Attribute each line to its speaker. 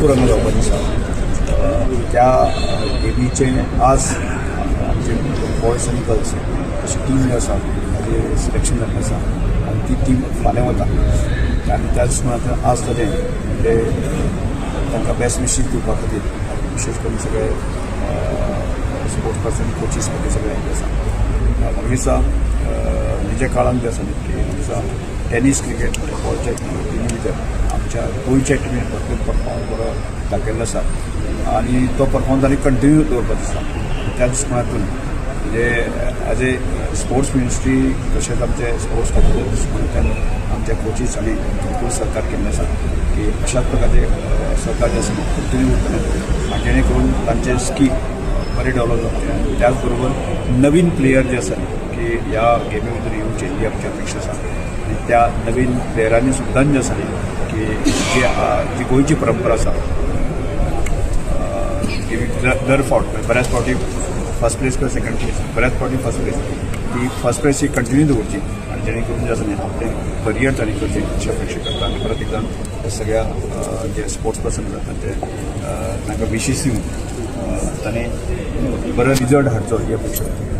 Speaker 1: नागपूर हांगा जावपाचें आसा. त्या गेमीचें आज आमचे बॉयज आनी गर्ल्स अशी टीम जी आसा ताजें सिलेक्शन जाल्लें आसा आनी ती टीम फाल्यां वता आनी त्याच दृश्टीकोनांतल्यान आज ताजें म्हणजे तांकां बेस्ट विशीस दिवपा खातीर विशेश करून सगळे स्पोर्ट्स पर्सन, कोचीस बाकी सगळे आयिल्ले आसा. म्हाका दिसता म्हणजे काळान जे आसा न्ही की म्हाका दिसता टेनीस, क्रिकेट, फुटबॉलच्या टिमी भितर आमच्या गोंयच्या टिमीन भरपूर परफॉर्म बरो दाखयल्लो आसा आनी तो परफॉर्मन्स आनी कंटिन्यू दवरपाचो आसा. त्या दृश्टीकोनातून म्हणजे एज ए स्पोर्ट्स मिनिस्ट्री तशेंच आमचे स्पोर्ट्स खात्याच्या दृश्टीकोनांतल्यान आमच्या कोचीस हांणी भरपूर सहकार केल्लें आसा की अशाच प्रकारचे सहकार जे आसा कंटिन्यू उरतले आनी जेणे करून तांचे स्कील बरे डेव्हलप जावचे आनी त्याच बरोबर नवीन प्लेयर जे आसा की ह्या गेमी भितर येवचे ही आमची अपेक्षा आसा. आनी त्या नवीन प्लेयरांनी सुद्दां जे आसा न्ही की जी जी गोंयची परंपरा आसा गेमी दर फावट बऱ्याच फावटी फर्स्ट प्लेस किंवा सेकंड प्लेस, बऱ्याच फावटी फर्स्ट प्लेस, ती फर्स्ट प्लेस ही कंटिन्यू दवरची आनी जेणे करून जे आसा न्ही आपलें करियर तांणी करचें अशी अपेक्षा करता. आनी परत एकदां सगळ्या जे स्पोर्ट्स पर्सन आसात तांचे तांकां विशीस दिवन तांणी बरो रिजल्ट हाडचो ही अपेक्षा करता.